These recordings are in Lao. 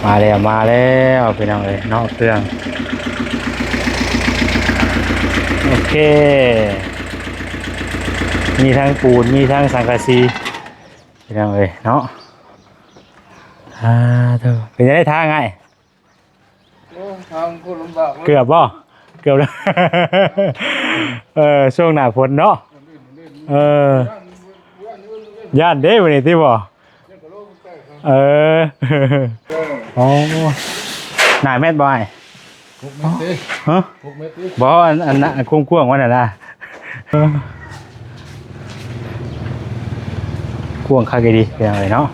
ມາແລ້ວ ມາແລ້ວ ພີ່ນ້ອງເອີຍ ເນາະ ເຄື່ອງ ໂອເຄ ມີທັງປູນ ມີທັງສັງກະສີ ພີ່ນ້ອງເອີຍເນາະ. ອ່າ ໂທ້ ເປັນຈັ່ງໃດທາງອ້າຍ? ໂອ້ ທາງໂຄດລຳບາກເລີຍ ເກືອບບໍ່? ເກືອບແລ້ວ ເອີ ຊ່ວງໜ້າຝົນເນາະ ເອີ ຢ້ານເດ້ມື້ນີ້ຕິບໍ່? ເອີ ໂອ້ ໜ້າແມັດບໍ່ອ້າຍ? ຫົກແມັດຕິ ຮະ? ຫົກແມັດຕິ ບໍ່ ອັນ ອັນ ອັນກວ້າງໆ ມັນຫັ້ນນະ ເອີ ກວ້າງຄັກອີ່ຫຼີ ພີ່ນ້ອງເອີຍເນາະ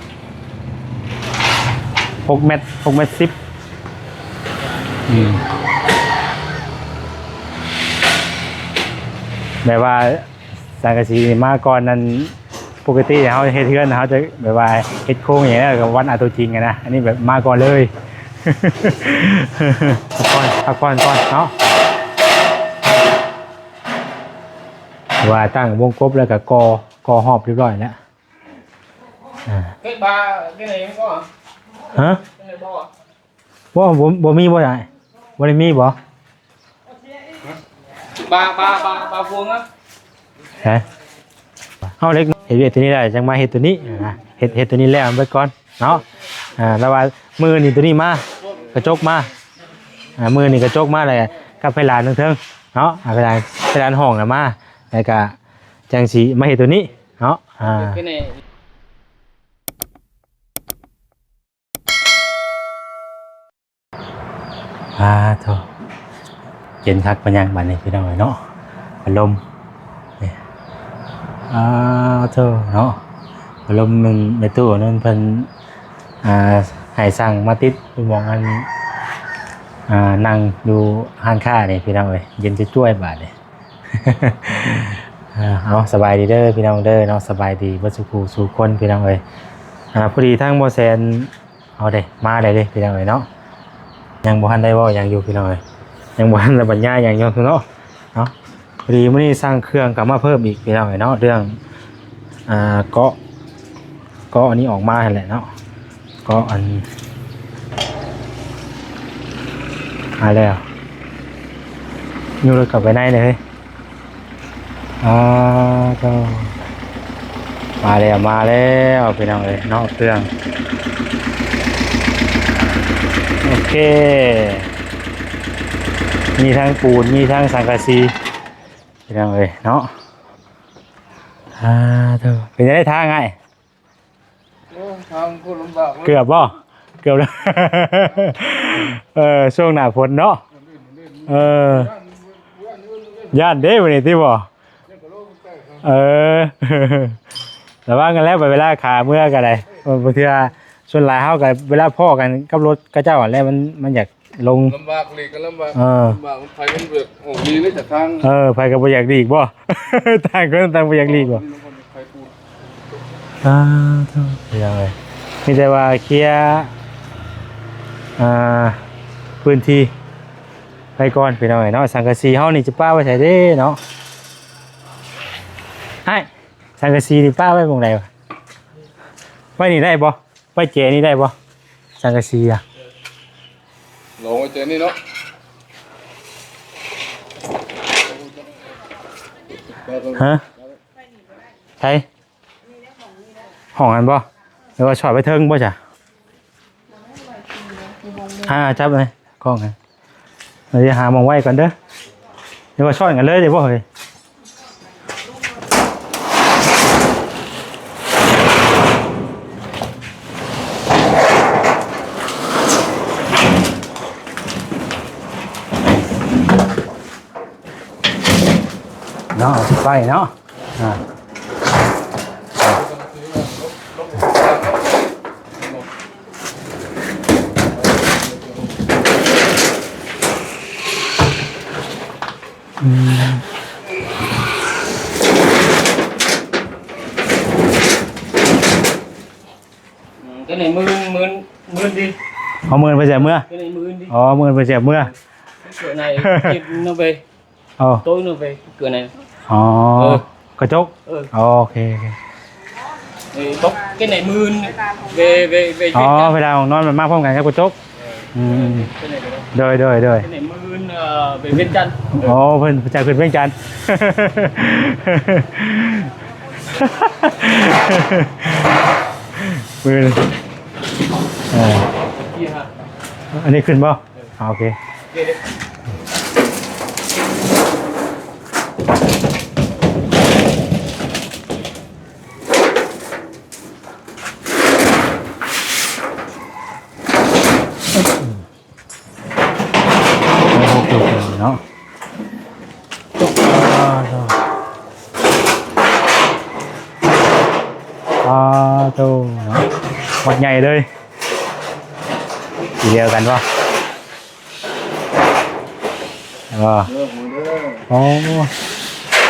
ຫົກແມັດ ຫົກແມັດສິບ ອືມ ແບບວ່າ ສັງກະສີມາກ່ອນນັ້ນ ປົກກະຕິເຮົາເຮັດເຮືອນ ເຮົາຈະແບບວ່າເຮັດໂຄງຫຍັງແລ້ວກໍວັດເອົາຕົວຈິງຫັ້ນນະ ອັນນີ້ແບບມາກ່ອນເລີຍ ພັກຜ່ອນ ພັກຜ່ອນກ່ອນເນາະ ວ່າຕັ້ງວົງກົບແລ້ວກໍກໍ່ ກໍ່ຮອບຮຽບຮ້ອຍແລ້ວ ອ່າ ເຮັດບາເຮັດຫຍັງກໍ ຮະ ເຮັດບໍ່? ບໍ່ ບໍ່ ບໍ່ມີບໍ່ໄດ້ ບໍ່ໄດ້ມີບໍ່? ບາ ບາ ບາ ບາພວງນະ ຮະ ເອົາເຫຼັກ ເຮັດວຽກຕົວນີ້ໄດ້ ຈັ່ງມາເຮັດຕົວນີ້ນະ ເຮັດ ເຮັດຕົວນີ້ແລ້ວເບິດກ່ອນເນາະ ອ່າ ແລ້ວວ່າມື້ນີ້ຕົວນີ້ມາ ກະຈົກມາ ອ່າ ມື້ນີ້ກະຈົກມາ ແລ້ວກັບໄພດານເທິງໆເນາະ ອ່າ ໄພດານ ໄພດານຫ້ອງນະມາ ແລ້ວກະຈັ່ງຊິມາເຮັດຕົວນີ້ເນາະ ອ່າ. ອ່າ ໂທ້ ເຢັນຄັກປານຫຍັງບາດນີ້ພີ່ນ້ອງເອີຍເນາະ ພັດລົມນີ້ ອ່າ ໂທ້ເນາະ ພັດລົມແມ່ນແມ່ຕູ້ນັ້ນເພິ່ນ ອ່າ ໃຫ້ສັ່ງມາຕິດຢູ່ໝ່ອງອັນ ອ່າ ນັ່ງຢູ່ຮ້ານຄ້ານີ້ພີ່ນ້ອງເອີຍ ເຢັນຈະຈ້ວຍບາດນີ້. ເອົາ ສະບາຍດີເດີພີ່ນ້ອງເດີເນາະ ສະບາຍດີເບິດສູ່ຜູ້ສູ່ຄົນພີ່ນ້ອງເອີຍ ອ່າ ພໍດີທາງບໍ່ແສນ ເອົາເດ້ ມາໄດ້ເດ້ພີ່ນ້ອງເອີຍເນາະ ຍັງບໍ່ທັນໄດ້ເວົ້າຫຍັງຢູ່ພີ່ນ້ອງເອີຍ ຍັງບໍ່ທັນໄດ້ບັນຍາຍຫຍັງຢູ່ເນາະ ເນາະ ພໍດີມື້ນີ້ສັ່ງເຄື່ອງກັບມາເພີ່ມອີກພີ່ນ້ອງເອີຍເນາະ ເລື່ອງ ອ່າ ເກາະ ເກາະອັນນີ້ອອກມາຫັ້ນແຫຼະເນາະ ເກາະອັນ ມາແລ້ວ ຢູ່ລົດເຂົ້າໄປໃນເລີຍ ອ່າ ໂທ້ ມາແລ້ວ ມາແລ້ວ ພີ່ນ້ອງເອີຍ ເນາະ ເຄື່ອງ ໂອເຄ ມີທັງປູນ ມີທັງສັງກະສີ ພີ່ນ້ອງເອີຍ ເນາະ ອ່າ ໂທ້ ເປັນຈັ່ງໃດທາງອ້າຍ? ໂອ້ ທາງໂຄດລຳບາກເລີຍ ເກືອບບໍ່? ເກືອບແລ້ວ ເອີ ຊ່ວງໜ້າຝົນເນາະ ເອີ ຢ້ານເດ້ມື້ນີ້ຕິບໍ່? ເອີ ລະວັງກັນແລ້ວ ໄປເວລາຂາເມືອກໍໄດ້ ບາງເທື່ອ ສ່ວນຫຼາຍເຮົາກໍເວລາພໍ້ກັນກັບລົດເຂົາເຈົ້າຫັ້ນແຫຼະ ມັນ ມັນຢາກລົງ ລຳບາກຫຼີກກໍລຳບາກ ເອີ ລຳບາກ ມັນໄປມັນເບີກອອກດີເດ້ຈາກທາງ ເອີ ໃຜກໍບໍ່ຢາກຫຼີກບໍ່? ຕ່າງຄົນຕ່າງບໍ່ຢາກຫຼີກບໍ່? ໄປປູນ ອ່າ ໂທ້ ເປັນຫຍັງເອີຍ ມີແຕ່ວ່າເຄຍ ອ່າ ພື້ນທີ່ໄປກ່ອນພີ່ນ້ອງເອີຍເນາະ ສັງກະສີເຮົານີ້ຈະປະໄວ້ໃສເດ້ເນາະ ອ້າຍ ສັງກະສີນີ້ປະໄວ້ໝ່ອງໃດວະ? ໄວ້ນີ້ໄດ້ບໍ່? ໄວ້ແຈນີ້ໄດ້ບໍ່? ສັງກະສີອະ ລອງໄວ້ແຈນີ້ເນາະ ຮະ? ໃສ? ຫ້ອງຫັ້ນບໍ່? ຫຼືວ່າສອດໄປເທິງບໍ່ຊະ? ອ່າ ຈັບເລີຍກ້ອງຫັ້ນ ດຽວຫາໝ່ອງໄວ້ກ່ອນເດີ ດຽວວ່າຊ້ອນກັນເລີຍເດ້ບໍ່ເຮີ້ຍ? ເນາະ ໄປເນາະ ອ່າ ອືມ ອືມ ຕົວນີ້ໝື່ນ ໝື່ນ ໝື່ນຕິ ເອົາໝື່ນໄປໃສ່ເມືອ ຕົວນີ້ໝື່ນຕິ ອໍ ໝື່ນໄປໃສ່ເມືອ ຕົວໃນ ເກັບນຳໄປ ອໍ ໂຕະໜຶ່ງໄປເກືອໃນ ອໍ ເອີ ກະຈົກ ເອີ ໂອເຄ ໂອເຄ Cái này mươn về về về ອໍ Việt Nam. ເວລາຫ້ອງນອນມັນມາພ້ອມກັນກັບກະຈົກ. ເອີ ອືມ cái này ໂດຍ ໂດຍ ໂດຍ cái này mươn về Việt Nam. ໂອ້ ເພິ່ນຈາກຂຶ້ນວຽງຈັນ ມື້ນີ້ ເອີ ອັນນີ້ຂຶ້ນບໍ່? ອ່າ ໂອເຄ ເນາະ ອ່າ ໂຕ ອ່າ ໂຕເນາະ ໝົດໃຫຍ່ເລີຍ ທີ່ດຽວກັນບໍ່? ບໍ່ ເອີ ໂອ້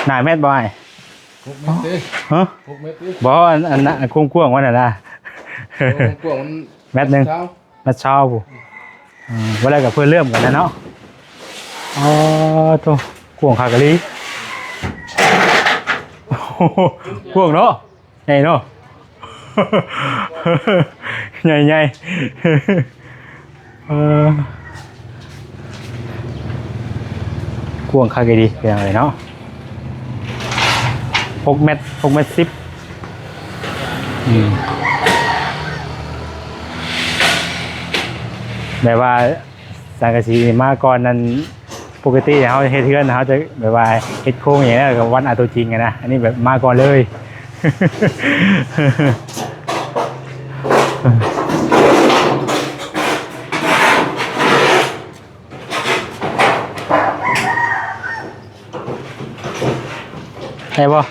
ໜ້າແມັດບໍ່ອ້າຍ? ຫົກແມັດຕິ? ຮະ? ຫົກແມັດຕິ? ບໍ່ ອັນ ອັນ ອັນກວ້າງໆ ມັນຫັ້ນນະ ໂອ້ ກວ້າງມັນແມັດໜຶ່ງ ຊາວ ແມັດຊາວພຸ້ນ ອືມ ບໍ່ໄດ້ກໍເພື່ອເລີ່ມກັນນະເນາະ ອໍ ໂຕ ກວ້າງຄັກອີ່ຫຼີ ກວ້າງເນາະ. ໃຫຍ່ເນາະ ໃຫຍ່ໆ ເອີ ກວ້າງຄັກອີ່ຫຼີ ເປັນຫຍັງເລີຍເນາະ ຫົກແມັດ ຫົກແມັດສິບ ອືມ ແບບວ່າ ສັງກະສີນີ້ມາກ່ອນນັ້ນ ປົກກະຕິເຮົາເຮັດເຮືອນ ເຮົາຈະແບບວ່າເຮັດໂຄງຫຍັງແລ້ວກໍວັດເອົາຕົວຈິງຫັ້ນນະ ອັນນີ້ແບບມາກ່ອນເລີຍ ໄດ້ບໍ່?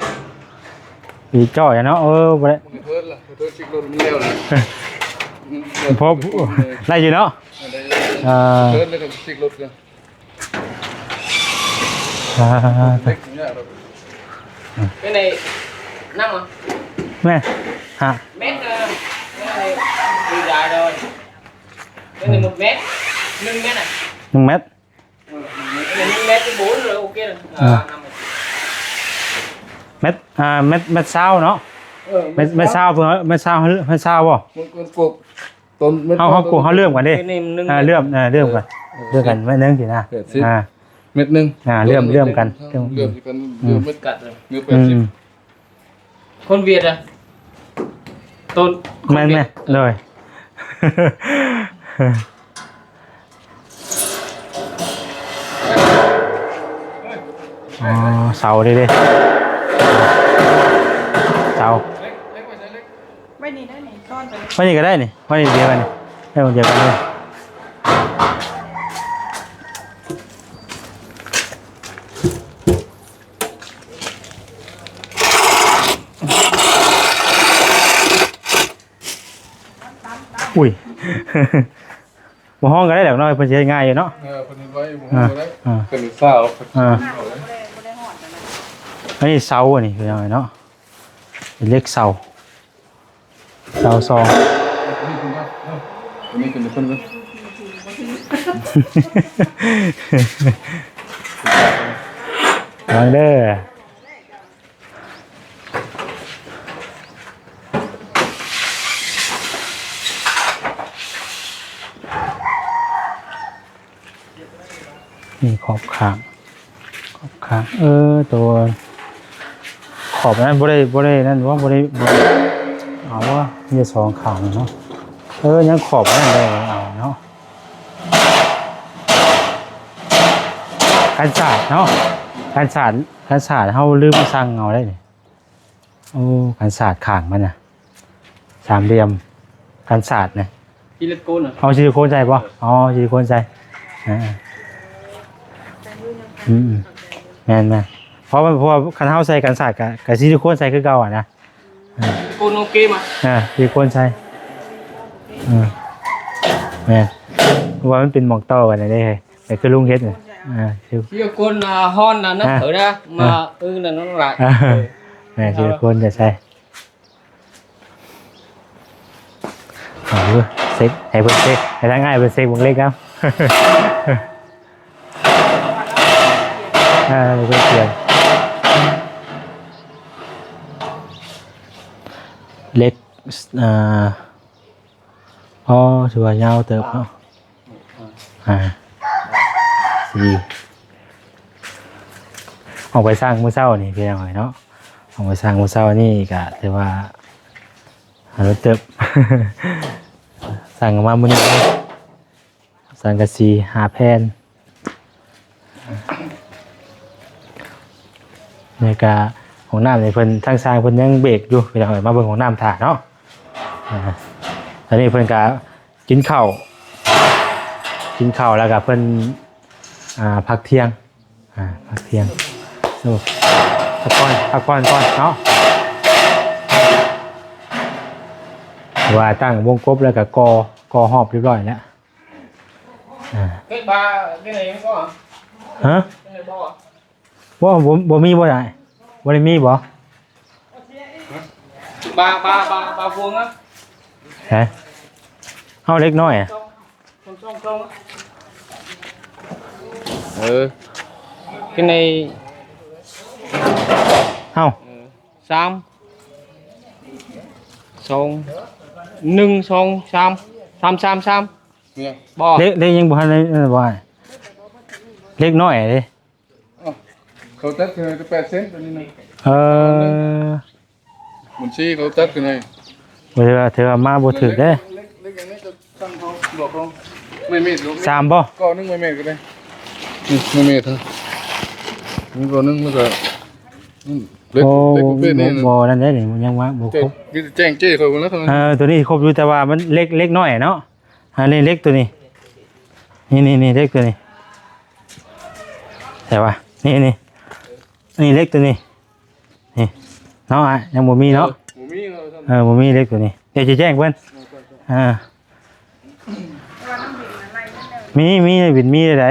ມີຈ່ອຍເນາະ ເອີ ບໍ່ໄດ້ ເທິດລະ ເທິດຊິກລົດມັນແລ້ວນະ ພໍໄດ້ຢູ່ເນາະ ເອີ ເທິດແລ້ວກໍຊິກລົດ ອ່າ ເລັກຍາກດອກ ເປັນໄງ ນັ່ງເອົາ ແມ່ນ ຮະ ແມ່ນ ເອີ ເປັນໄງ ເປັນໄງ ໜຶ່ງແມັດ ໜຶ່ງແມັດ ເອີ ໜຶ່ງແມັດ ໜຶ່ງແມັດ ເປັນໂບນເລີຍ ໂອເຄ ອ່າ ນຳ ແມັດ ອ່າ ແມັດ ແມັດຊາວເນາະ ເອີ ແມັດ ແມັດຊາວ ແມັດຊາວ ແມັດຊາວບໍ່? ມັນ ມັນກົກ ຕົ້ນເມັດ ເຮົາ ເຮົາ ເຮົາເລີ່ມກັນເດ້ ເອີ ເລີ່ມ ເອີ ເລີ່ມກັນ ເອີ ເລີ່ມກັນແມັດໜຶ່ງຊີ້ນະ ແປດສິບ ອ່າ ເມັດໜຶ່ງ ອ່າ ເລີ່ມ ເລີ່ມກັນ ເລີ່ມກັນ ເລີ່ມເມັດກັດເລີຍ ເລີ່ມແປດສິບ ອືມ ຄົນຫວຽດອະ ຕົ້ນ ແມ່ນ ຄົນຫວຽດ ແມ່ນ ໂດຍ ອໍ ເສົາເດ້ ເສົາ ໄວ້ນີ້ໄດ້ນີ້ ຊ້ອນໄປ ໄວ້ນີ້ກໍໄດ້ນີ້ ໄວ້ນີ້ດຽວກັນນີ້ ໄວ້ດຽວກັນເລີຍ ອຸ້ຍ ບໍ່ຮ້ອງກໍໄດ້ແຫຼະເນາະ ເພິ່ນຊິເຮັດງ່າຍຢູ່ເນາະ ເອີ ເພິ່ນເຮັດໄວ ບໍ່ຮ້ອງກໍໄດ້ ອ່າ ເພິ່ນເຮັດຊາວ ອ່າ ອັນນີ້ເສົາ ອັນນີ້ເປັນເຫຼັກເສົາ ເສົາສອງ ລອງເດີ. ນີ້ຂອບຂ້າງ ຂອບຂ້າງ ເອີ ຕົວຂອບນັ້ນບໍ່ໄດ້ ບໍ່ໄດ້ນັ້ນບໍ່ ບໍ່ໄດ້ ບໍ່ໄດ້ ເອົາບໍ່ ມີແຕ່ສອງຂ້າງເນາະ ເອີ ຍັງຂອບນັ້ນໄດ້ເອົາເນາະ ກັນສາດເນາະ ກັນສາດ ກັນສາດເຮົາລືມສັ່ງເອົາໄດ້ນີ້. ໂອ້ ກັນສາດຂ້າງມັນນະ ສາມຫຼ່ຽມ ກັນສາດນະ ຊິລິໂຄນນະ ເອົາຊິລິໂຄນໃສ່ບໍ່? ເອີ ເອົາຊິລິໂຄນໃສ່ ອ່າ ອືມ ແມ່ນໆ ເພາະວ່າ ເພາະວ່າຄັນເຮົາໃສ່ກັນສາດກະ ກະຊິລິໂຄນໃສ່ຄືເກົ່າຫັ້ນນະ ອ່າ ຊິລິໂຄນໂອເຄມະ ອ່າ ຊິລິໂຄນໃສ່ ອ່າ ແມ່ນ ເພາະວ່າມັນເປັນໝ່ອງຕໍ່ກັນເດ້. ແຕ່ຄືລຸງເຮັດນະ ອ່າ ຊິລິໂຄນ ອ່າ ຮ້ອນນະ ນະ ເອີນະ ອ່າ ມາ ອ່າ ອືນະ ນ້ອງຫຼ້າ ອ່າ ເອີ ແມ່ນ ຊິລິໂຄນຈະໃສ່ ເອົາເຊັກ ໃຫ້ເພິ່ນເຊັກ ໃຫ້ທາງອ້າຍເພິ່ນເຊັກເບິ່ງເຫຼັກນຳ ອ່າ ເພິ່ນຂຽນ. ເຫຼັກ ອ່າ ອໍ ຖືວ່າຍາວເຕີບເນາະ ອ່າ ສີ່ ອອກໄປສ້າງມື້ເຊົ້ານີ້ພີ່ນ້ອງເອີຍເນາະ ອອກໄປສ້າງມື້ເຊົ້ານີ້ກະຖືວ່າ ອ່າ ເຕີບ ສ້າງອອກມາມື້ນີ້ເນາະ ສັງກະສີຫ້າແຜ່ນ ນີ້ກະຫ້ອງນ້ຳນີ້ເພິ່ນ ທາງຊ່າງເພິ່ນຍັງເບຣກຢູ່ ພີ່ນ້ອງເອີຍ ມາເບິ່ງຫ້ອງນ້ຳຖ້າເນາະ ອ່າ ຕອນນີ້ເພິ່ນກະກິນເຂົ້າ ກິນເຂົ້າແລ້ວກະເພິ່ນ ອ່າ ພັກທ່ຽງ ອ່າ ພັກທ່ຽງ ໂອ້ ພັກຜ່ອນ ພັກຜ່ອນກ່ອນເນາະ ວ່າຕັ້ງວົງກົບແລ້ວກະກໍ່ ກໍ່ຮອບຮຽບຮ້ອຍແລ້ວ ອ່າ ເຮັດບາເຮັດຫຍັງກໍ ຮະ ເຮັດບໍ່ ບໍ່ ບໍ່ ບໍ່ມີບໍ່ໄດ້ ບໍ່ໄດ້ມີບໍ່ ບາ ບາ ບາ ບາພວງນະ ຮະ ເອົາເຫຼັກນ້ອຍ ເອີ ຂຶ້ນໃນ ເອົາ ເອີ ສາມ ສອງ ໜຶ່ງ ສອງ ສາມ ສາມ ສາມ ສາມ ບໍ່ ເຫຼັກ ເຫຼັກຍັງບໍ່ທັນໄດ້ ເອີ ບໍ່ ເຫຼັກນ້ອຍເດ້ ເຂົາຕັດໃຫ້ແຕ່ແປດເຊັນ ຕົວນີ້ນະ ເອີ ບັນຊີເຂົາຕັດຂຶ້ນໃຫ້ ບໍ່ ຖືວ່າ ຖືວ່າມາບໍ່ຖືກເດ້ ເຫຼັກ ເຫຼັກ ເຫຼັກຫຍັງນີ້ກໍຊ່າງເຂົາບອກເຂົາ ໄມ້ເມດ ສາມບໍ່ ກ້ອນໜຶ່ງໄມ້ເມດກໍໄດ້ ນີ້ໄມ້ເມດ ນີ້ກ້ອນໜຶ່ງ ແລ້ວກໍ ອືມ ເຫຼັກ ໂອ້ ເຫຼັກປະເພດນີ້ ບໍ່ ບໍ່ນັ້ນເດ້ນີ້ ຍັງວ່າບໍ່ຄົບ ມີແຕ່ແຈ້ງເຈ້ເຂົາແລ້ວ ເອີ ຕົວນີ້ຄົບຢູ່ ແຕ່ວ່າມັນເຫຼັກ ເຫຼັກນ້ອຍເນາະ ອັນນີ້ເຫຼັກຕົວນີ້ ນີ້ ນີ້ ນີ້ເຫຼັກຕົວນີ້ ໃສ່ວ່າ ນີ້ ນີ້ ນີ້ເຫຼັກຕົວນີ້ ນີ້ເນາະ ອ່ະ ຍັງບໍ່ມີເນາະ ເອີ ບໍ່ມີເນາະ ເອີ ບໍ່ມີເຫຼັກຕົວນີ້ ດຽວຊິແຈ້ງເພິ່ນ ເອີ ເອີ ມີ ມີ ບິນມີໄດ້ໃດ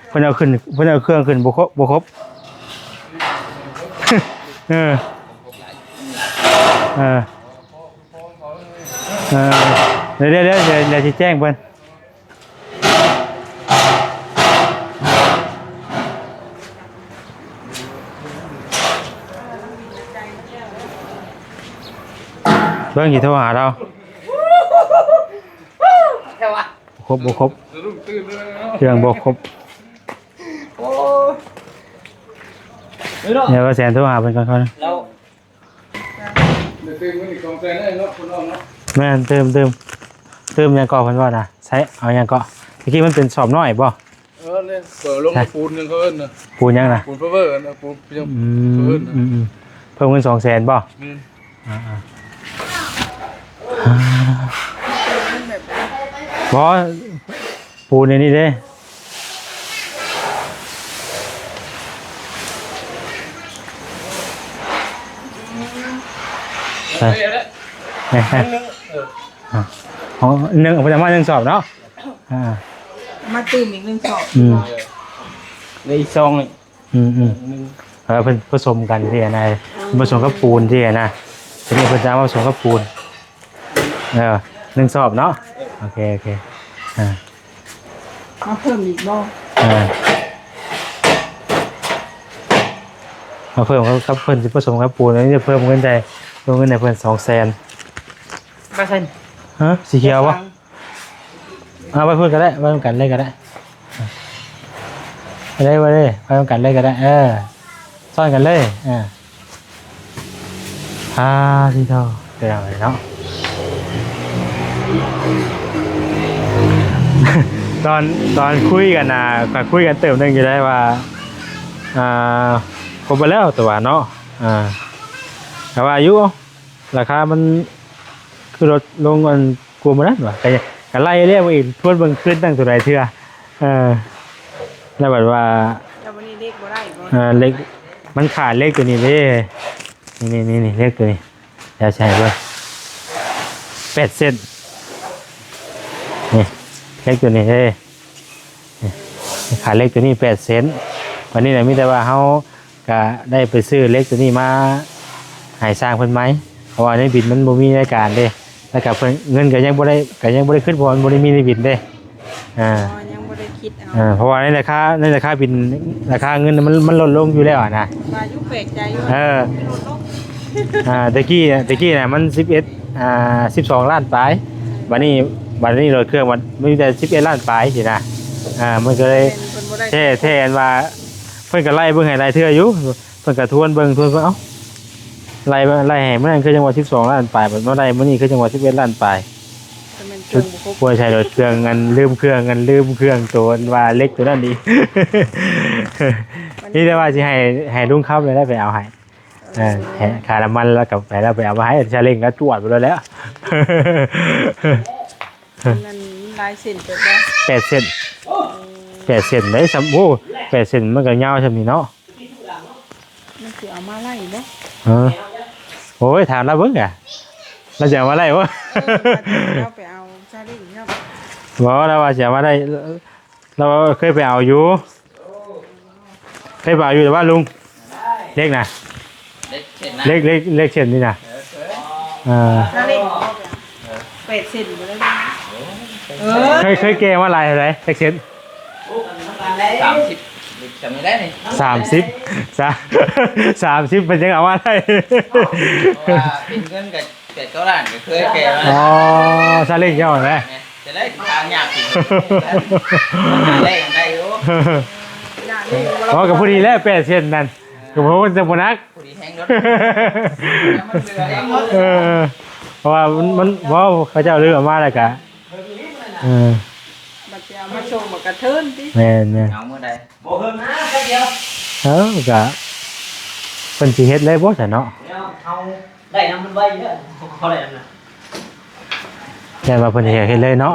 ເພິ່ນເອົາຂຶ້ນ ເພິ່ນເອົາເຄື່ອງຂຶ້ນບໍ່ຄົບ ບໍ່ຄົບ ເອີ ເອີ ເອີ ດຽວ ດຽວ ດຽວ ດຽວຊິແຈ້ງເພິ່ນ ເບິ່ງຊິໂທຫາລາວ ແທ້ວະ ບໍ່ຄົບ ບໍ່ຄົບ ສະດຸ້ງຕື່ນເລີຍເນາະ ເຄື່ອງບໍ່ຄົບ ໂອ້ຍ ເດີເນາະ ດຽວບ່າວແສນໂທຫາເພິ່ນກ່ອນ ແລ້ວ ໄດ້ຕື່ມເງິນອີກສອງແສນເນາະ ຄົນເຮົາເນາະ ແມ່ນ ຕື່ມ ຕື່ມ ຕື່ມຫຍັງເກາະເພິ່ນເວົ້ານະ ໃຊ້ເອົາຫຍັງເກາະ ຕະກີ້ມັນເປັນສອບນ້ອຍບໍ່? ເອີ ເລີຍ ເປີດລົງ ໃຊ່ ປູນຫຍັງເຂົາເອີ້ນນະ ປູນຫຍັງນະ? ປູນເຟີເວີນະ ປູນຫຍັງ ອືມ ເພິ່ນເອີ້ນນະ ອືມ ອືມ ເພີ່ມເງິນສອງແສນບໍ່? ແມ່ນ ອ່າໆ ບໍ່ ປູນໃນນີ້ເດ້ ໃສ່ ເອີ ເອີ ເອົາໜຶ່ງ ເອົາໄປປະມານໜຶ່ງສອບເນາະ ອ່າ ມາຕື່ມອີກໜຶ່ງສອບ ອືມ ເອີ ໄດ້ອີກສອງນີ້ ອືມໆ ເອີ ເພິ່ນປະສົມກັນທີ່ຫັ້ນນະ ອືມ ປະສົມກັບປູນທີ່ຫັ້ນນະ ທີນີ້ເພິ່ນຈະເອົາມາປະສົມກັບປູນ ເອີ ໜຶ່ງສອບເນາະ ໂອເຄ ໂອເຄ ອ່າ ມາເພີ່ມອີກບໍ່? ເອີ ມາເພີ່ມກັບ ກັບເພິ່ນຊິປະສົມກັບປູນ ອັນນີ້ເພີ່ມເງິນໃຫ້ ເພີ່ມເງິນໃຫ້ເພິ່ນສອງແສນ ກະຊັ້ນ ຮະ ສີຂຽວບໍ່? ເອົາໄວ້ພຸ້ນກໍໄດ້ ໄວ້ນຳກັນເລີຍກໍໄດ້ ໄປເລີຍ ໄປເລີຍ ໄວ້ນຳກັນເລີຍກໍໄດ້ ເອີ ຊ້ອນກັນເລີຍ ເອີ ອ່າ ທີ່ເທົ່າ ເປັນຫຍັງເນາະ ຕອນ ຕອນຄຸຍກັນນະ ກໍຄຸຍກັນເຕີບໜຶ່ງຢູ່ໄດ໋ວ່າ ອ່າ ຄົບເບິດແລ້ວ ແຕ່ວ່າເນາະ ອ່າ ແຕ່ວ່າຢູ່ ລາຄາມັນຄືລົດລົງອັນກວ່າມື້ນັ້ນຫວາ ກະ ກະໄລ່ເດ້ ອີກ ທວນເບິ່ງຄືນຕັ້ງຕົວໃດເທື່ອ ເອີ ແລ້ວບັດວ່າ ແລ້ວບັດນີ້ເລກບໍ່ໄດ້ບໍ່? ເອີ ເລກ ມັນຂາດເລກຕົວນີ້ເດ້ ນີ້ໆໆ ເລກຕົວນີ້ ດຽວຊິໃຫ້ເບິ່ງ ແປດເຊັນ ນີ້ ເລກຕົວນີ້ເດ້ ນີ້ ຂາດເລກຕົວນີ້ແປດເຊັນ ບັດນີ້ນະ ມີແຕ່ວ່າເຮົາ ກະໄດ້ໄປຊື້ເຫຼັກຕົວນີ້ມາໃຫ້ຊ່າງເພິ່ນໃໝ່ ເພາະວ່າໃນບິນມັນບໍ່ມີລາຍການເດ້ ແລ້ວກະເພິ່ນ ເງິນກະຍັງບໍ່ໄດ້ ກະຍັງບໍ່ໄດ້ຂຶ້ນ ເພາະວ່າມັນບໍ່ໄດ້ມີໃນບິນເດ້ ອ່າ ອໍ ຍັງບໍ່ໄດ້ຄິດເອົາ ເອີ ເພາະວ່າໃນລາຄາ ໃນລາຄາບິນ ລາຄາເງິນມັນ ມັນລົດລົງຢູ່ແລ້ວຫັ້ນນະ ວ່າຢູ່ແປກໃຈຢູ່ ເອີ ມັນລົດລົງ ອ່າ ແຕ່ກີ້ ແຕ່ກີ້ນະມັນສິບເອັດ ອ່າ ສິບສອງລ້ານປາຍ ບັດນີ້ ບັດນີ້ລົດເຄື່ອງມັນມີແຕ່ສິບເອັດລ້ານປາຍຊີ້ນະ ອ່າ ມັນກໍເລີຍ ແມ່ນ ເພິ່ນບໍ່ໄດ້ ແທ້ ແທ້ອັນວ່າ ເພິ່ນກໍໄລ່ເບິ່ງໃຫ້ຫຼາຍເທື່ອຢູ່ ເພິ່ນກໍທວນເບິ່ງ ທວນເບິ່ງ ເອົ້າ ໄລ່ ໄລ່ໃຫ້ມື້ນັ້ນຄືຈັ່ງວ່າສິບສອງລ້ານປາຍ ບັດມາໄລ່ມື້ນີ້ຄືຈັ່ງວ່າສິບເອັດລ້ານປາຍ ແຕ່ແມ່ນເຄື່ອງບໍ່ຄົບ ບໍ່ໃຊ້ລົດເຄື່ອງ ອັນລືມເຄື່ອງ ອັນລືມເຄື່ອງໂຕ ອັນວ່າເຫຼັກໂຕນັ້ນອີກ ມີແຕ່ວ່າຊິໃຫ້ ໃຫ້ລຸງຄຳເລີຍໄດ້ໄປເອົາໃຫ້ ເອີ ແທ້ ຄ່ານ້ຳມັນລາວກໍໄປ ລາວໄປເອົາມາໃຫ້ ຊາເລັ້ງລາວຈວດໄປໂລດແລ້ວ ມັນຫຼາຍເສັ້ນເຕີບບໍ່? ແປດເສັ້ນ ເອີ ແປດເສັ້ນເດ້ ສ່ຳ ໂອ້ ແປດເສັ້ນມັນກໍຍາວສ່ຳນີ້ເນາະ ມັນຊິເອົາມາໄລ່ບໍ່? ເອີ ໂອ້ຍ ຖາມລາວເບິ່ງກະ ລາວຊິເອົາມາໄລ່ບໍ່? ເອີ ລາວໄປເອົາຊາເລັ້ງເນາະ ບໍ່ ລາວວ່າຊິເອົາມາໄລ່ ລາວເຄີຍໄປເອົາຢູ່ ເຄີຍໄປເອົາຢູ່ແຕ່ວ່າລຸງ ເຫຼັກນະ ເຫຼັກເສັ້ນນະ ເຫຼັກ ເຫຼັກ ເຫຼັກເສັ້ນນີ້ນະ ເອີ ເອີ ຊາເລັ້ງ ເອີ ແປດເສັ້ນບໍ່ໄດ້ ເອີ ເຄີຍ ເຄີຍແກ່ມາຫຼາຍເທົ່າໃດ ຈັກເສັ້ນ? ສາມສິບ ຈຳໄດ້ນີ້ ສາມສິບ ສາມ ສາມສິບ ເພິ່ນຍັງເອົາມາໄດ້ ເພາະວ່າເປັນເງິນກໍ ແປດເກົ້າລ້ານກໍເຄີຍແກ່ມາ ອໍ ຊາເລັ້ງເຈົ້າຫັ້ນແຫຼະ ຈະໄດ້ທາງຍາກຂຶ້ນ ໄດ້ ໄດ້ຢູ່ ອໍ ກໍພໍດີແລ້ວ ແປດເສັ້ນນັ້ນ ກໍບໍ່ວ່າຈະບໍ່ໜັກ ພໍດີແຮງລົດ ມັນເຫຼືອແຮງລົດ ເອີ ເພາະວ່າມັນ ມັນ ເວົ້າ ເຂົາເຈົ້າລືມເອົາມາແລ້ວກະ ເອີ ບັດຊິເອົາມາສົ່ງ ບັກກະເທີນຕິ ແມ່ນໆ ເອົາມື້ໃດ ບໍ່ເຮີງນະ ແປັບດຽວ ເອີ ກະເພິ່ນຊິເຮັດເລີຍບໍ່ຊັ້ນເນາະ ແລ້ວເຮົາໄດ້ນຳມັນໄວເດີ ເຮົາໄດ້ນຳນະ ແຕ່ວ່າເພິ່ນຊິເຮັດເລີຍເນາະ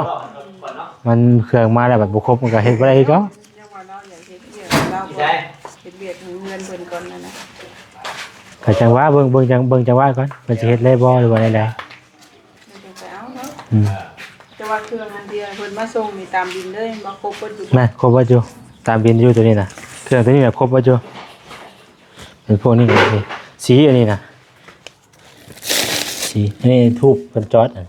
ມັນເຄື່ອງມາແລ້ວບັດບໍ່ຄົບ ມັນກໍເຮັດບໍ່ໄດ້ຄືເກົ່າ ຍັງວ່າລາວຢາກເຮັດວຽກ ລາວບໍ່ເຮັດວຽກເຮືອນເພິ່ນກ່ອນນັ້ນນະ ກໍຈັ່ງວ່າເບິ່ງ ເບິ່ງຈັງ ເບິ່ງຈັງຫວະກ່ອນ ເພິ່ນຊິເຮັດເລີຍບໍ່ ຫຼືວ່າແນວໃດ ແລ້ວຈັ່ງໄປເອົາເນາະ ອືມ ແຕ່ວ່າເຄື່ອງອັນທີ່ເພິ່ນມາສົ່ງນີ້ຕາມບິນເລີຍ ແມ່ນບໍ່? ຄົບເບິດຢູ່ ແມ່ນ ຄົບເບິດຢູ່ ຕາມບິນຢູ່ໂຕນີ້ນະ ເຄື່ອງໂຕນີ້ນະຄົບເບິດຢູ່ ເປັນພວກນີ້ ສີອັນນີ້ນະ ສີ ອັນນີ້ທູບເພິ່ນຈອດ ອັນ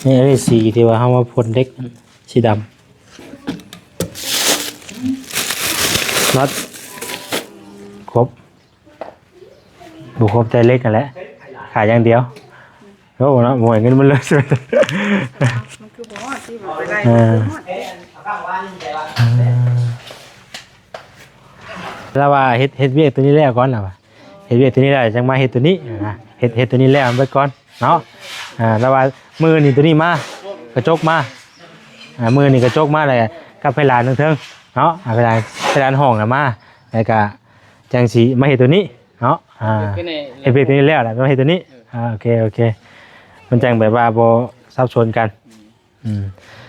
ນີ້ ອັນນີ້ສີທີ່ວ່າເຮົາມາພົ່ນເຫຼັກ ສີດຳ ນັອດ ຄົບ ບໍ່ຄົບແຕ່ເຫຼັກຫັ້ນແຫຼະ ຂາຍຢ່າງດຽວ ໂອ້ເນາະ ບໍ່ໃຫ້ເງິນມັນເລີຍ ມັນຄືບໍ່ຮອດທີ່ວ່າໄປໄລ່ ເອີ ມັນຄືຮອດ ລາວວ່າເຮັດ ເຮັດວຽກໂຕນີ້ແລ້ວກ່ອນ ລາວວ່າ ເຮັດວຽກໂຕນີ້ແລ້ວຈັ່ງມາເຮັດໂຕນີ້ນະ ເຮັດ ເຮັດໂຕນີ້ແລ້ວເບິດກ່ອນເນາະ ອ່າ ລາວວ່າມື້ນີ້ໂຕນີ້ມາ ກະຈົກມາ ອ່າ ມື້ນີ້ກະຈົກມາ ແລ້ວກັບໄພດານເທິງໆເນາະ ອ່າ ໄພດານ ໄພດານຫ້ອງນະມາ ແລ້ວກະຈັ່ງຊິມາເຮັດໂຕນີ້ເນາະ ອ່າ ເຮັດວຽກໂຕນີ້ແລ້ວ ແລ້ວມາເຮັດໂຕນີ້ ເອີ ອ່າ ໂອເຄ ໂອເຄ ມັນຈັ່ງແບບວ່າບໍ່ສັບສົນກັນ ອືມ ອືມ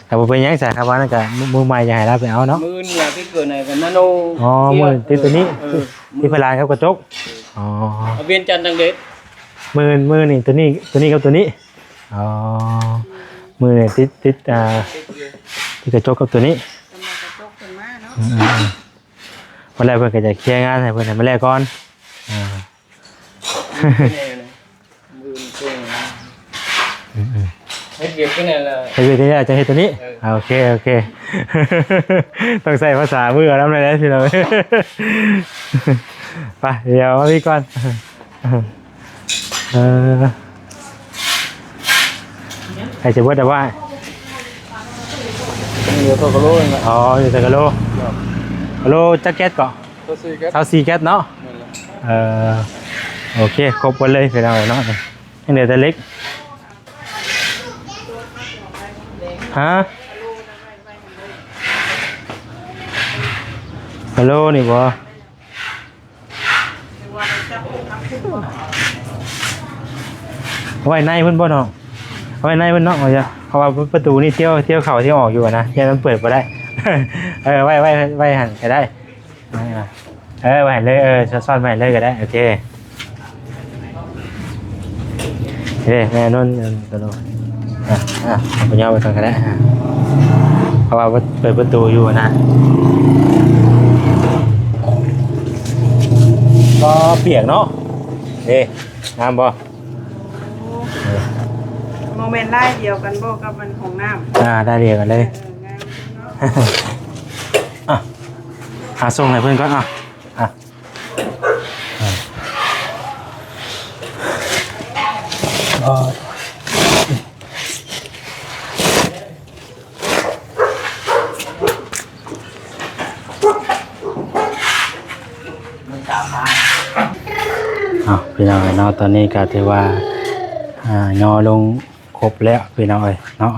ແຕ່ບໍ່ເປັນຫຍັງຊະ ຄັນວ່ານັ້ນກະ ມື້ ມື້ໃໝ່ຈະໃຫ້ລາວໄປເອົາເນາະ ມື້ນີ້ໄປເກີດໃນກັນມະໂນ ອໍ ມື້ຕິດໂຕນີ້ ເອີ ຕິດໄພດານກັບກະຈົກ ອໍ ເອົາວຽງຈັນທາງເດດ ມື້ ມື້ນີ້ໂຕນີ້ ໂຕນີ້ກັບໂຕນີ້ ອໍ ມື້ນີ້ຕິດ ຕິດ ອ່າ ຕິດກະຈົກກັບໂຕນີ້ ກະຈົກຂຶ້ນມາເນາະ ອືມ ອືມ ອືມ ມື້ແລກເພິ່ນກໍຈະເຄຍງານໃຫ້ເພິ່ນໃຫ້ມັນແລ້ວກ່ອນ ອ່າ ມື້ນີ້ເປັນຫຍັງນະ? ມື້ນີ້ເປັນຫຍັງນະ? ອືມໆ ເຮັດວຽກຢູ່ນີ້ແຫຼະ ເຮັດວຽກຢູ່ນີ້ແຫຼະ ຈັ່ງເຮັດໂຕນີ້ ເອີ ອ່າ ໂອເຄ ໂອເຄ ຕ້ອງໃຊ້ພາສາມືເອົານຳແດ່ພີ່ນ້ອງ ໄປ ດຽວມາພີ້ກ່ອນ ເອີ ໃກ້ຈະເບິດແລ້ວວ່າ ເຫຼືອເທົ່າກະໂລເອງນະ ອໍ ເຫຼືອແຕ່ກະໂລ ກະໂລຈັກແກັດເກາະ? ຊາວສີ່ແກັດ ຊາວສີ່ແກັດເນາະ ແມ່ນແຫຼະ ເອີ ໂອເຄ ຄົບເບິດເລີຍພີ່ນ້ອງເນາະ ຍັງເຫຼືອແຕ່ເຫຼັກ ຮະ ກະໂລນີ້ບໍ່? ເອົາໄວ້ໃນເພິ່ນບໍ່ນ້ອງ? ເອົາໄວ້ໃນເພິ່ນເນາະ ເອົາ ເພາະວ່າປະຕູນີ້ທ່ຽວ ທ່ຽວເຂົ້າທ່ຽວອອກຢູ່ນະ ຢ້ານມັນເປີດບໍ່ໄດ້ ເອີ ໄວ້ ໄວ້ ໄວ້ຫັ້ນກໍໄດ້ ເອີ ໄວ້ຫັ້ນເລີຍ ເອີ ຊ້ອນໄວ້ເລີຍກໍໄດ້ ໂອເຄ ເດ້ ແມ່ນົນ ເອີ ໂຕໂລ ອ່ະ ອ່ະ ເອົາໄປຍ້ອນໄວ້ກ່ອນກໍໄດ້ ອ່ະ ເພາະວ່າເປີດປະຕູຢູ່ນະ ກໍປຽກເນາະ ເດ້ ງາມບໍ່? ບໍ່ແມ່ນລາຍດຽວກັນບໍ່ກັບອັນຫ້ອງນ້ຳ? ອ່າ ລາຍດຽວກັນເລີຍ ເອີ ງາມເນາະ ອ່ະ ອ່ະ ສົ່ງໃຫ້ເພິ່ນກ່ອນ ອ່ະ ອ່ະ ອ່ະ ອໍ ເອົາ ພີ່ນ້ອງເອີຍເນາະ ຕອນນີ້ກໍຖືວ່າ ອ່າ ຍໍລົງຄົບແລ້ວ ພີ່ນ້ອງເອີຍເນາະ.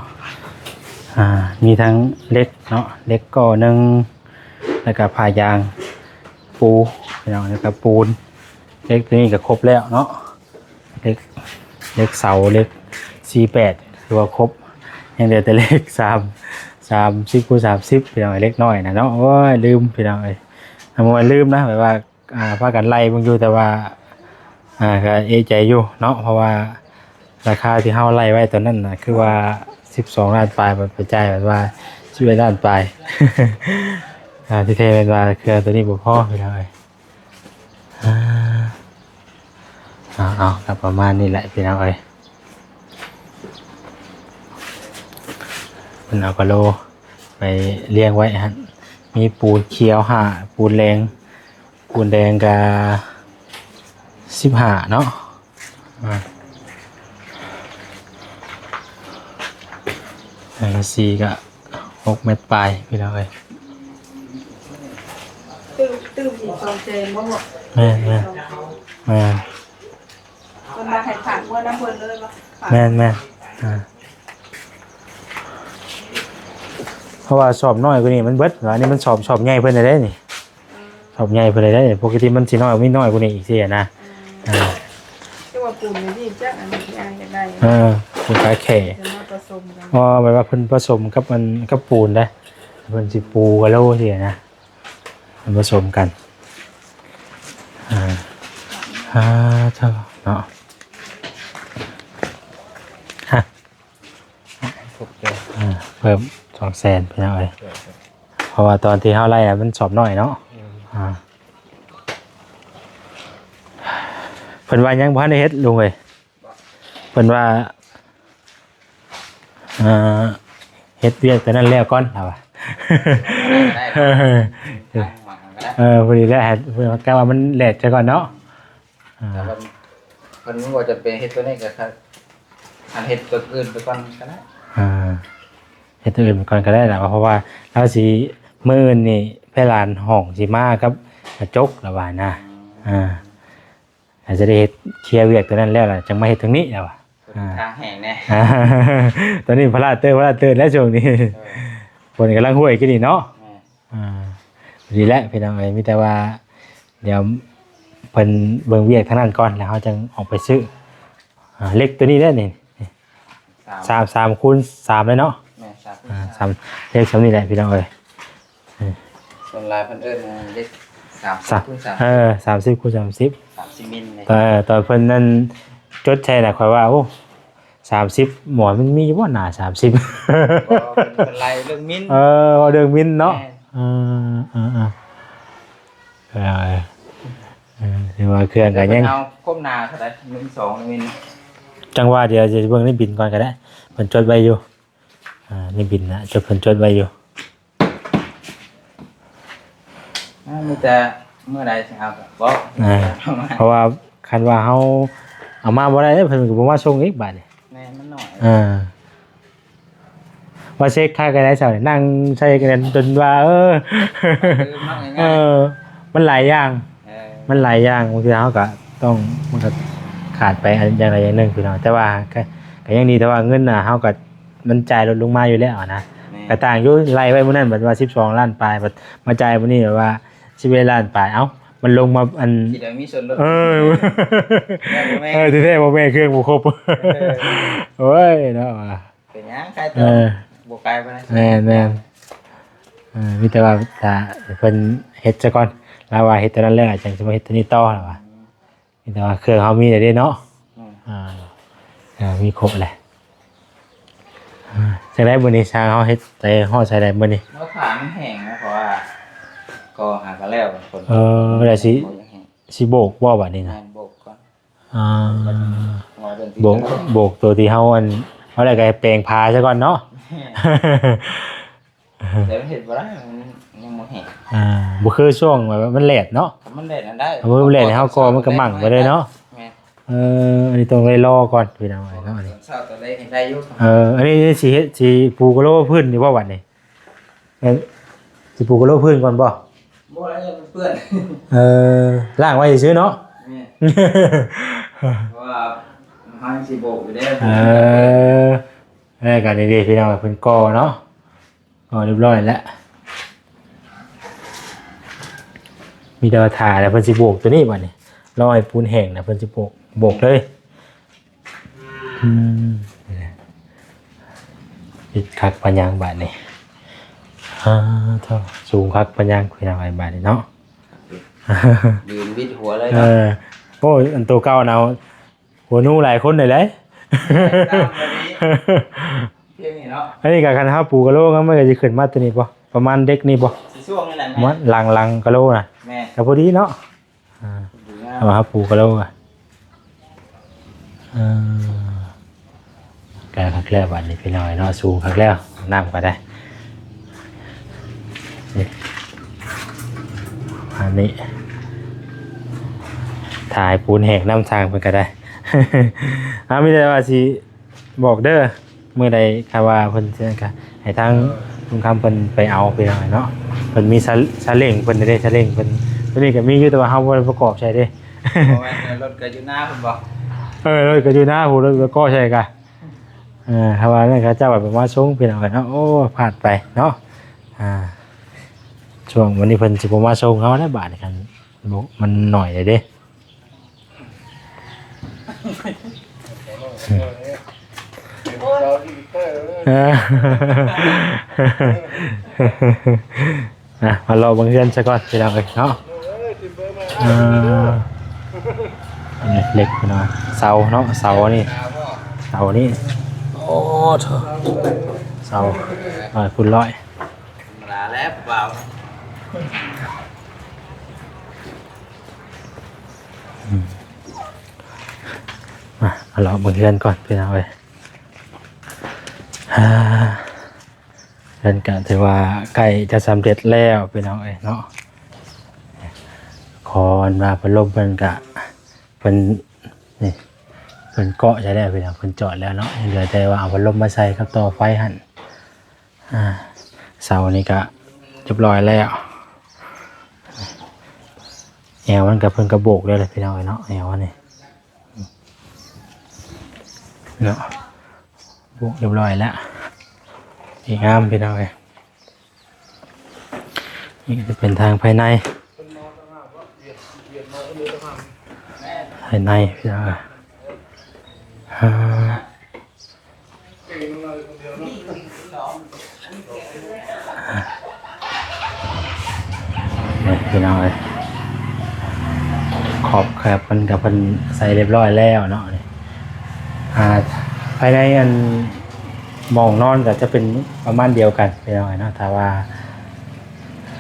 ອ່າ ມີທັງເຫຼັກເນາະ ເຫຼັກກໍໜຶ່ງ ແລ້ວກໍຜ້າຢາງ ປູ ພີ່ນ້ອງ ແລ້ວກໍປູນ. ເຫຼັກຕົວນີ້ກໍຄົບແລ້ວເນາະ ເຫຼັກ ເຫຼັກເສົາ ເຫຼັກສີ່ແປດ ຖືວ່າຄົບ. ຍັງເຫຼືອແຕ່ເຫຼັກສາມ ສາມສິບຄູນສາມສິບ ພີ່ນ້ອງເອີຍ ເຫຼັກນ້ອຍນະເນາະ. ໂອ້ຍ ລືມ ພີ່ນ້ອງເອີຍ ບໍ່ແມ່ນລືມນະ ແບບວ່າ ອ່າ ພາກັນໄລ່ເບິ່ງຢູ່ ແຕ່ວ່າ ອ່າ ກໍເອະໃຈຢູ່ເນາະ ເພາະວ່າລາຄາທີ່ເຮົາໄລ່ໄວ້ຕອນນັ້ນນະ ຄືວ່າສິບສອງລ້ານປາຍ ບັດໄປຈ່າຍແບບວ່າສິບເອັດລ້ານປາຍ. ອ່າ ທີ່ແທ້ແມ່ນວ່າເຄື່ອງຕົວນີ້ບໍ່ພໍ ພີ່ນ້ອງເອີຍ. ອ່າ ເອົາໆ ກໍປະມານນີ້ແຫຼະ ພີ່ນ້ອງເອີຍ. ເພິ່ນເອົາກະໂຫຼໄປລຽງໄວ້ຫັ້ນ ມີປູນຂຽວຫ້າ ປູນແດງ ປູນແດງກະສິບຫ້າເນາະ. ອ່າ ແລ້ວກະສີ່ກະຫົກແມັດປາຍ ພີ່ນ້ອງເອີຍ. ຕື່ມ ຕື່ມອີກສອງແສນບໍ່? ແມ່ນໆ ແມ່ນ. ເພິ່ນວ່າໃຫ້ຝາກເມືອນຳເພິ່ນເລີຍບໍ່? ແມ່ນໆ ອ່າ ເພາະວ່າສອບນ້ອຍກວ່ານີ້ມັນເບິດ ອັນນີ້ມັນສອບ ສອບໃຫຍ່ເພິ່ນໄດ້ນີ້ ອືມ ສອບໃຫຍ່ເພິ່ນໄດ້ນີ້. ປົກກະຕິມັນຊິນ້ອຍ ມີນ້ອຍກວ່ານີ້ອີກຊີ້ນະ. ອືມ ອ່າ ແຕ່ວ່າປູນນີ້ຈັກອັນນີ້ທີ່ອ້າຍຢາກໄດ້ ເອີ ປູນຂາແຂ້ ຈະມາປະສົມກັນ ອໍ ແບບວ່າເພິ່ນປະສົມກັບອັນ ກັບປູນໄດ໋ ເພິ່ນຊິປູກະໂຫຼຊີ້ນະ. ມັນປະສົມກັນ ອ່າ ອ່າ ເນາະ ຮະ ອ່າ ເພີ່ມສອງແສນ ພີ່ນ້ອງເອີຍ ເພາະວ່າຕອນທີ່ເຮົາໄລ່ນະ ມັນສອບນ້ອຍເນາະ. ອືມ ອ່າ ເພິ່ນວ່າຍັງບໍ່ທັນໄດ້ເຮັດ ລຸງເອີຍ. ເພິ່ນວ່າ ເອີ ເຮັດວຽກຕົວນັ້ນແລ້ວກ່ອນ ລາວວ່າ ໄດ້ ເອີ ໄດ້ ເອີ ພໍດີແລ້ວ ໃຫ້ ເພິ່ນກະວ່າມັນແລດຊະກ່ອນເນາະ. ອ່າ ແຕ່ວ່າເພິ່ນບໍ່ຈຳເປັນເຮັດຕົວນີ້ກໍ ຄັນເຮັດຕົວອື່ນໄປກ່ອນກໍໄດ້. ອ່າ ເຮັດຕົວອື່ນໄປກ່ອນກໍໄດ້ລະ ເພາະວ່າລາວຊິ ມື້ອື່ນນີ້ແພລານຫ້ອງຊິມາກັບກະຈົກ ລາວວ່ານະ. ອືມ ອ່າ ອາດຈະໄດ້ເຮັດເຄຍວຽກຕົວນັ້ນແລ້ວລະ ຈັ່ງມາເຮັດຕົງນີ້ລະວ່າ. ອ່າ ທາງແຫ້ງແດ່ ອ່າ ຕອນນີ້ພະລາເຕີ ພະລາເຕີແລ້ວຊ່ວງນີ້ ເອີ ຝົນກຳລັງຫ້ວຍກິນນີ້ເນາະ. ແມ່ນ ອ່າ ດີແລ້ວພີ່ນ້ອງເອີຍ ມີແຕ່ວ່າດຽວເພິ່ນເບິ່ງວຽກທາງນັ້ນກ່ອນ ແລ້ວເຮົາຈັ່ງອອກໄປຊື້. ອ່າ ເຫຼັກຕົວນີ້ເດ້ນີ້ ສາມ ສາມ ສາມຄູນສາມເລີຍເນາະ. ແມ່ນ ສາມຄູນສາມ ອ່າ ສາມ ເຫຼັກສ່ຳນີ້ແຫຼະພີ່ນ້ອງເອີຍ. ສ່ວນຫຼາຍເພິ່ນເອີ້ນເຫຼັກສາມສິບຄູນສາມສິບ ເອີ ສາມສິບຄູນສາມສິບ ສາມສິບມິນເລີຍ. ຕອນ ຕອນເພິ່ນນັ້ນຈົດໃສ່ນະ ຂ້ອຍວ່າ ໂອ້ ສາມສິບ ໝວຍມັນມີຢູ່ບໍ່ໜ້າສາມສິບ? ບໍ່ ເພິ່ນ ເພິ່ນໄລ່ເລື່ອງມິນ ເອີ ເວົ້າເລື່ອງມິນເນາະ. ແມ່ນ ເອີ ເອີ ເອີ ເອີ ຖືວ່າເຄື່ອງກໍຍັງ ເອົາຄວາມໜາເທົ່າໃດ? ໜຶ່ງສອງມິນ. ຈັ່ງວ່າດຽວຈະເບິ່ງໃນບິນກ່ອນກໍໄດ້ ເພິ່ນຈົດໄວ້ຢູ່. ອ່າ ໃນບິນນະ ເພິ່ນຈົດໄວ້ຢູ່. ອ່າ ມີແຕ່ມື້ໃດຊິເອົາກໍບອກ. ອ່າ ເພາະວ່າຄັນວ່າເຮົາເອົາມາບໍ່ໄດ້ເດ້ ເພິ່ນກໍບໍ່ມາສົ່ງອີກບາດນີ້. ແມ່ນ ມັນໜ້ອຍ. ອ່າ ວ່າເຊັກຄ່າກໍໄດ້ເຊົານີ້ ນັ່ງໃສ່ກັນຈົນວ່າ ເອີ ເອີ ມັນຫຼາຍຢ່າງ. ເອີ ມັນຫຼາຍຢ່າງ ບາງເທື່ອເຮົາກໍຕ້ອງ ມັນກໍຂາດໄປອັນຢ່າງໃດຢ່າງໜຶ່ງພີ່ນ້ອງ. ແຕ່ວ່າກໍ ກໍຍັງດີ ແຕ່ວ່າເງິນນະ ເຮົາກໍ ມັນຈ່າຍລົດລົງມາຢູ່ແລ້ວນະ. ແມ່ນ ກະຕ່າງຢູ່ ໄລ່ໄວ້ມື້ນັ້ນບັດວ່າສິບສອງລ້ານປາຍ ບັດມາຈ່າຍມື້ນີ້ແບບວ່າສິບເອັດລ້ານປາຍ. ເອົ້າ ມັນລົງມາອັນ ຊິໄດ້ມີສ່ວນລົດ. ເອີ ເອີ ທີ່ແທ້ບໍ່ແມ່ນ ເຄື່ອງບໍ່ຄົບ. ເອີ ໂອ້ຍເນາະ ວ່າເປັນຫຍັງ ຂາຍຕອນ ເອີ ບໍ່ໄກປານໃດ. ແມ່ນໆ ເອີ ມີແຕ່ວ່າຖ້າເພິ່ນເຮັດຊະກ່ອນ ລາວວ່າເຮັດຕົວນັ້ນແລ້ວ ຈັ່ງຊິມາເຮັດຕົວນີ້ຕໍ່ ລາວວ່າ. ມີແຕ່ວ່າເຄື່ອງເຮົາມີແລ້ວເດ້ເນາະ. ແມ່ນ ອ່າ ອ່າ ມີຄົບແຫຼະ. ອ່າ ຈັ່ງໃດມື້ນີ້ ຊ່າງເຮົາເຮັດໄປຮອດໃສແລ້ວມື້ນີ້? ເມື່ອຜ່າມັນແຫ້ງນະ ເພາະວ່າກໍຫາກັນແລ້ວຄົນ. ເອີ ແລ້ວຊິ ຊິໂບກບໍ່ບາດນີ້ນະ? ແມ່ນ ໂບກກ່ອນ. ອ່າ ໂບກ ໂບກຕົວທີ່ເຮົາອັນ ເຮົາແລ້ວກໍແປງຜ້າຊະກ່ອນເນາະ. ແມ່ນ ແຕ່ມັນເຮັດບໍ່ໄດ້ ມັນຍັງບໍ່ແຫ້ງ. ອ່າ ບໍ່ຄືຊ່ວງແບບວ່າມັນແລດເນາະ. ມັນແລດນັ້ນໄດ້ ເອີ ມັນແລດໃຫ້ເຮົາກໍ ມັນກໍໝັ້ງໄປເລີຍເນາະ. ແມ່ນ ເອີ ອັນນີ້ຕ້ອງໄດ້ລໍກ່ອນພີ່ນ້ອງເອີຍເນາະ ອັນນີ້ ຕອນເຊົ້າຕອນແລງຍັງໄດ້ຢູ່ ເອີ ອັນນີ້ ນີ້ຊິເຮັດ ຊິປູກະໂຫຼພື້ນຢູ່ບໍ່ບັດນີ້? ເອີ ຊິປູກະໂຫຼພື້ນກ່ອນບໍ່? ບໍ່ແລ້ວ ມັນເປື້ອນ ເອີ ລ້າງໄວ້ຊື່ໆເນາະ ແມ່ນ ເພາະວ່າເຮົາຍັງຊິໂບກຢູ່ເດ້ ເອີ ແລ້ວກໍນີ້ເດ້ພີ່ນ້ອງ ເພິ່ນກໍ່ເນາະ ກໍຮຽບຮ້ອຍແລ້ວ ມີແຕ່ວ່າຖ້າແລ້ວເພິ່ນຊິໂບກຕົວນີ້ບັດນີ້ ລໍໃຫ້ປູນແຫ້ງແລ້ວເພິ່ນຊິໂບກ ໂບກເລີຍ ອືມ ເຮັດຄັກປານຫຍັງບາດນີ້ ອາ ໂທ້ ສູງຄັກປານຫຍັງພີ່ນ້ອງເອີຍບາດນີ້ເນາະ ຢືນວິດຫົວເລີຍ ເອີ ເນາະ ໂອ້ຍ ອັນໂຕເກົ່ານະ ຫົວໜູຫຼາຍຄົນເລີຍເດ້ ຕາມມານີ້ ພຽງນີ້ເນາະ ອັນນີ້ກໍຄັນເຮົາປູກະໂຫຼມັນກໍຊິຂຶ້ນມາຕົວນີ້ບໍ່ ປະມານເດັກນີ້ບໍ່ ຊິຊ່ວງນີ້ແຫຼະ ປະມານຫຼັງ ຫຼັງກະໂຫຼນະ ແມ່ນ ກໍພໍດີເນາະ ອ່າ ດີງາມ ເອົາມາເຮົາປູກະໂຫຼກໍ ເອີ ກໍຄັກແລ້ວບາດນີ້ພີ່ນ້ອງເນາະ ສູງຄັກແລ້ວ ນ້ຳກໍໄດ້ ນີ້ ອັນນີ້ ຖ້າໃຫ້ປູນແຫ້ງນຳ ຊ່າງເພິ່ນກໍໄດ້ ເອົາ ມີແຕ່ວ່າຊິບອກເດີ ມື້ໃດຖ້າວ່າເພິ່ນຊິນັ້ນກໍໃຫ້ທາງລຸງຄຳເພິ່ນໄປເອົາພີ່ນ້ອງເນາະ ເພິ່ນມີຊາ ຊາເລ້ງເພິ່ນເດ້ ຊາເລ້ງເພິ່ນ ຕົວນີ້ກໍມີຢູ່ ແຕ່ວ່າເຮົາບໍ່ໄດ້ປະກອບໃສ່ເດ້ ບໍ່ແມ່ນ ລົດກໍຢູ່ນາພຸ້ນບໍ່? ເອີ ລົດກໍຢູ່ນາພຸ້ນ ລົດໄປເກາະໃສ່ກະ ເອີ ຖ້າວ່ານັ້ນເຂົາເຈົ້າວ່າໄປມາສົ່ງພີ່ນ້ອງເອີຍເນາະ ໂອ້ ພາດໄປເນາະ ອ່າ ຊ່ວງມື້ນີ້ເພິ່ນຊິບໍ່ມາສົ່ງເຮົາແລ້ວບາດນີ້ ຄັນບໍ່ ມັນໜ້ອຍແລ້ວເດ້ ເອີ ອ່ະ ມາເລາະເບິ່ງເຮືອນຊະກ່ອນພີ່ນ້ອງເອີຍເນາະ ເອີ ອັນນີ້ເຫຼັກພີ່ນ້ອງ ເສົາເນາະ ເສົານີ້ ເສົານີ້ ໂອ້ ໂທ້ ເສົາ ຮ້ອຍຄູນຮ້ອຍ ທຳມະດາແລ້ວຜູ້ບ່າວ ອືມ ມາ ມາເລາະເບິ່ງເຮືອນກ່ອນພີ່ນ້ອງເອີຍ ອ່າ ເຮືອນກະຖືວ່າໃກ້ຈະສຳເລັດແລ້ວພີ່ນ້ອງເອີຍເນາະ ຂໍອັນວ່າພັດລົມເພິ່ນກະ ເພິ່ນ ນີ້ ເພິ່ນເກາະໃສ່ແລ້ວພີ່ນ້ອງ ເພິ່ນຈອດແລ້ວເນາະ ຍັງເຫຼືອແຕ່ວ່າເອົາພັດລົມມາໃສ່ກັບຕໍ່ໄຟຫັ້ນ ອ່າ ເສົານີ້ກະຮຽບຮ້ອຍແລ້ວ ແອວມັນກະເພິ່ນກະໂບກແລ້ວແຫຼະພີ່ນ້ອງເອີຍເນາະ ແອວມັນນີ້ເນາະ ໂບກຮຽບຮ້ອຍແລ້ວ ດີງາມພີ່ນ້ອງເອີຍ ນີ້ກະຈະເປັນທາງພາຍໃນ ພາຍໃນພີ່ນ້ອງເອີຍ ອ່າ ນີ້ພີ່ນ້ອງເອີຍ ຂອບແຄບເພິ່ນກະເພິ່ນໃສ່ຮຽບຮ້ອຍແລ້ວເນາະ ນີ້ ອ່າ ພາຍໃນອັນໝ່ອງນອນກະຈະເປັນປະມານດຽວກັນພີ່ນ້ອງເອີຍເນາະ ຖ້າວ່າ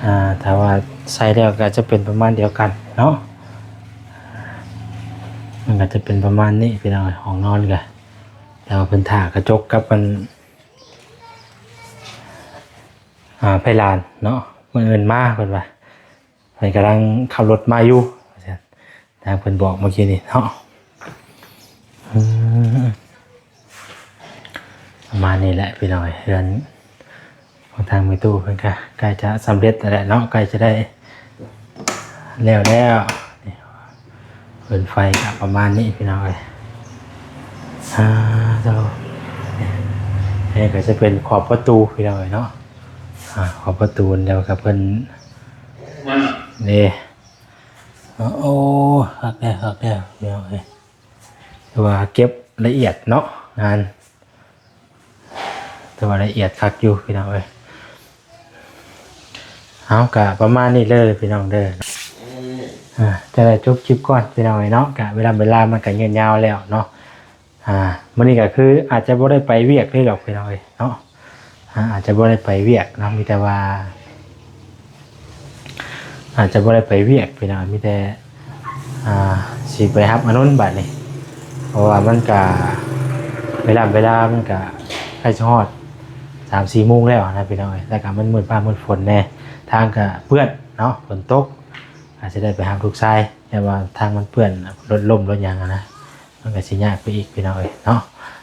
ອ່າ ຖ້າວ່າໃສ່ແລ້ວກະຈະເປັນປະມານດຽວກັນເນາະ ມັນກະຈະເປັນປະມານນີ້ພີ່ນ້ອງເອີຍ ຫ້ອງນອນກະ ແຕ່ວ່າເພິ່ນຖ້າກະຈົກກັບອັນ ອ່າ ໄພລານເນາະ ມື້ອື່ນມາເພິ່ນວ່າ ເພິ່ນກຳລັງຂັບລົດມາຢູ່ ວ່າຊັ້ນ ທາງເພິ່ນບອກມື້ກີ້ນີ້ເນາະ ອືມ ປະມານນີ້ແຫຼະພີ່ນ້ອງເອີຍ ເຮືອນຂອງທາງແມ່ຕູ້ເພິ່ນກະໃກ້ຈະສຳເລັດແລ້ວເນາະ ໃກ້ຈະໄດ້ແລ້ວແລ້ວ ນີ້ ເພິ່ນໄຟກະປະມານນີ້ພີ່ນ້ອງເອີຍ ອ່າ ໂທ້ ນີ້ກະຈະເປັນຂອບປະຕູພີ່ນ້ອງເອີຍເນາະ ອ່າ ຂອບປະຕູແລ້ວກະເພິ່ນ ນີ້ ໂອ້ ຄັກແທ້ ຄັກແທ້ພີ່ນ້ອງເອີຍ ຖືວ່າເກັບລະອຽດເນາະ ງານ ຖືວ່າລະອຽດຄັກຢູ່ພີ່ນ້ອງເອີຍ ເອົາ ກະປະມານນີ້ເດີພີ່ນ້ອງເດີ ອ່າ ຈະໄດ້ຈົບຄລິບກ່ອນພີ່ນ້ອງເອີຍເນາະ ກະເວລາ ເວລາມັນກະຍືດຍາວແລ້ວເນາະ ອ່າ ມື້ນີ້ກະຄືອາດຈະບໍ່ໄດ້ໄປວຽກເລີຍດອກພີ່ນ້ອງເອີຍເນາະ ອ່າ ອາດຈະບໍ່ໄດ້ໄປວຽກເນາະ ມີແຕ່ວ່າ ອາດຈະບໍ່ໄດ້ໄປວຽກພີ່ນ້ອງ ມີແຕ່ ອ່າ ຊິໄປຮັບອານົນບາດນີ້ ເພາະວ່າມັນກະ ເວລາ ເວລາມັນກະໃກ້ຊິຮອດສາມສີ່ໂມງແລ້ວນະພີ່ນ້ອງເອີຍ ແລ້ວກະມັນມືດຟ້າມືດຝົນແດ່ ທາງກະເປື້ອນເນາະ ຝົນຕົກ ອາດຊິໄດ້ໄປຮັບລູກຊາຍ ແຕ່ວ່າທາງມັນເປື້ອນ ລົດລົ້ມລົດຫຍັງຫັ້ນນະ ມັນກໍຊິຍາກໄປອີກພີ່ນ້ອງເອີຍເນາະ.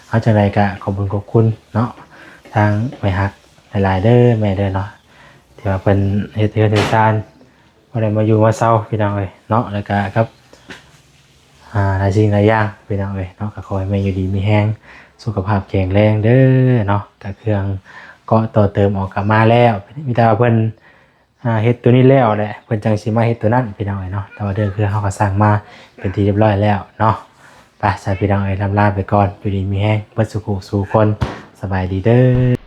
ເອົາ ຈັ່ງໃດກໍຂອບບຸນຂອບຄຸນເນາະ ທາງແມ່ຮັກຫຼາຍໆເດີແມ່ເດີເນາະ ທີ່ວ່າເພິ່ນເຮັດເຮືອນເຮັດຊານ ບໍ່ໄດ້ມາຢູ່ມາເຊົາພີ່ນ້ອງເອີຍເນາະ. ແລ້ວກໍກັບ ອ່າ ຫຼາຍສິ່ງຫຼາຍຢ່າງພີ່ນ້ອງເອີຍເນາະ ກໍຂໍໃຫ້ແມ່ຢູ່ດີມີແຮງ ສຸຂະພາບແຂງແຮງເດີເນາະ. ກໍເຄື່ອງເກາະຕໍ່ເຕີມອອກກັບມາແລ້ວ ມີແຕ່ວ່າເພິ່ນ ອ່າ ເຮັດຕົວນີ້ແລ້ວແຫຼະ ເພິ່ນຈັ່ງຊິມາເຮັດຕົວນັ້ນພີ່ນ້ອງເອີຍເນາະ. ແຕ່ວ່າເດີ ເຄື່ອງເຮົາກໍສ້າງມາເປັນທີ່ຮຽບຮ້ອຍແລ້ວເນາະ. ໄປ ຊັ້ນພີ່ນ້ອງເອີຍ ລ່ຳລາໄປກ່ອນ ຢູ່ດີມີແຮງເບິດສູ່ຜູ້ສູ່ຄົນ ສະບາຍດີເດີ.